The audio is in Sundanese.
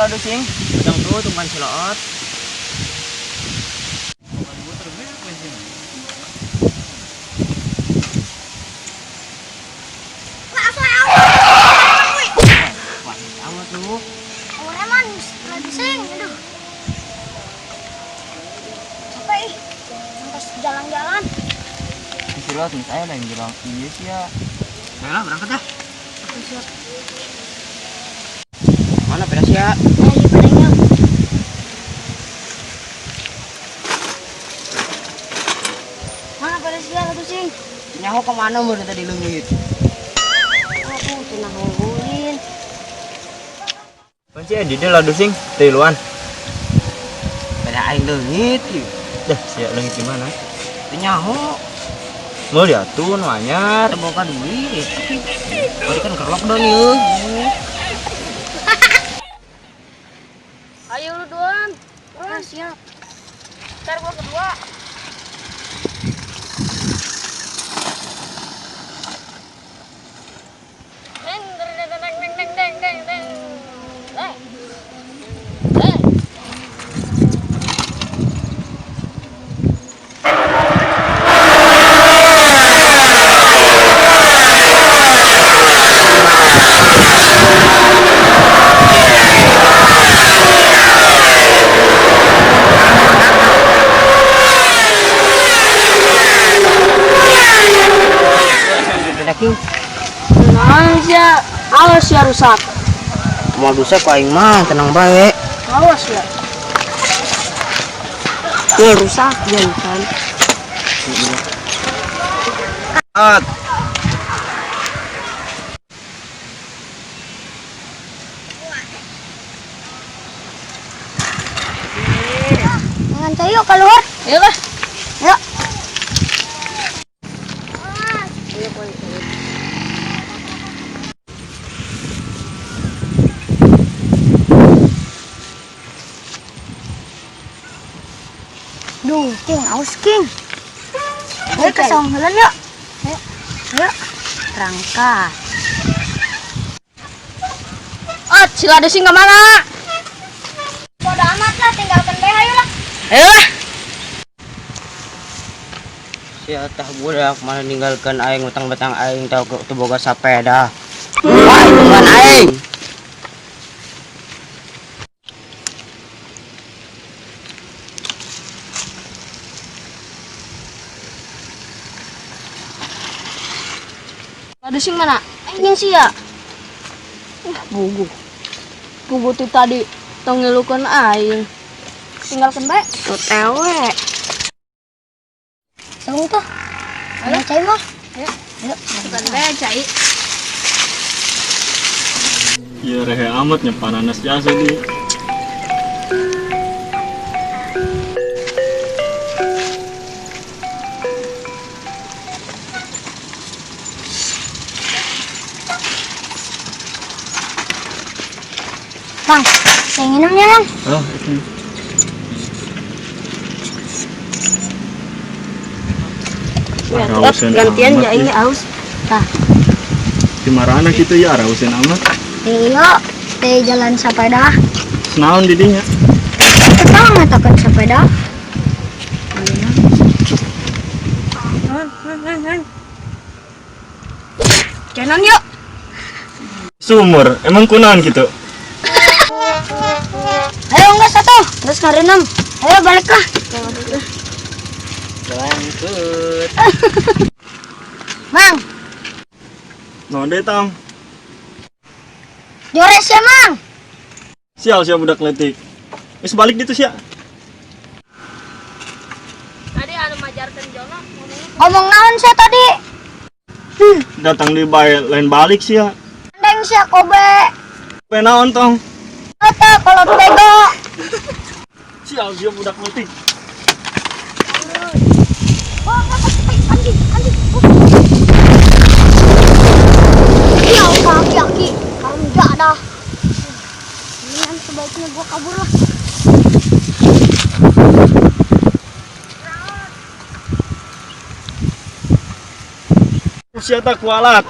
Ladu sing? Bedang tuh tungguan si Loot. Wah, amat lu. Oreman, lagi sing, aduh. Capek ih. Sampai jalan-jalan. Si Loot nih saya lain bilang iya sih ya. Ayolah berangkat dah. Oke, siap. Mana beres ya? Ayo, padangnya. Mana pada siang atuh sing? Nyaho kemana mun tadi leungit? Aduh, cenah ngulin. Pan si Edi deh ladu sing, tiluan. Beda aing leungit ieu. Dah, sia leungit di mana? Teu nyaho. Mau diatur nu anyar. Teu boga duit. Bari kan keur lockdown ieu. Ayo lu duan. Ah, siap. Ntar gua kedua. Deng deng deng deng deng deng deng deng. Deng. Deng. Beda king. Nah, sia. Awas ya rusak. Mau rusak ku aing mah tenang bae. Awas ya. Ya rusak ya kan. At. Ngantai yuk keluar. Ayo lah. Yuk. Duh, King, aus King. Ayo ke saung heula yuk. Ayo. Ayo. Berangkat. Ah, si Lade sih kemana? Bodo amat lah, tinggalkan bae ayo lah. Ayo lah. Sia tah budak malah ninggalkeun aing utang betang aing tau teu boga sapeda. Wah, tungguan aing. Lade sing mana? Anjing sih ya. Bugu. Bugu tuh tadi tong ngelukeun aing. Tinggalkeun bae. Tuh tewe. Saung tuh. Ayo cai mah. Ayo. Ayo. Tinggalkeun bae cai. Iya rehe amat nya pananas jasa di. Bang, saya nginumnya, Bang. Oh, itu. Rausen Gantian amat ya ini ya. aus. Tah. Di marana gitu ya, rausen amat. Iya, teh jalan sepeda. Senaon didinya. Tetang ngatakan sepeda. Jalan yuk. Sumur, emang kunaon gitu? Ayo enggak satu, terus ngarenam. Ayo baliklah. Bangkut. Mang, Naon deui tong? jores ya, Mang. Sial sia budak letik. Geus balik ditu sia. Tadi anu majarkeun Jono ngomongnya. Ngomong naon saya tadi? Datang di bae lain balik sia. Andeng sia kobe. Bae naon tong? Kata kalau bego. Sial sia budak letik. Wah, anjing, anjing. Ya, kaki, kaki. Enggak dah. Mendingan sebaiknya gua kabur lah. Sia tak kualat.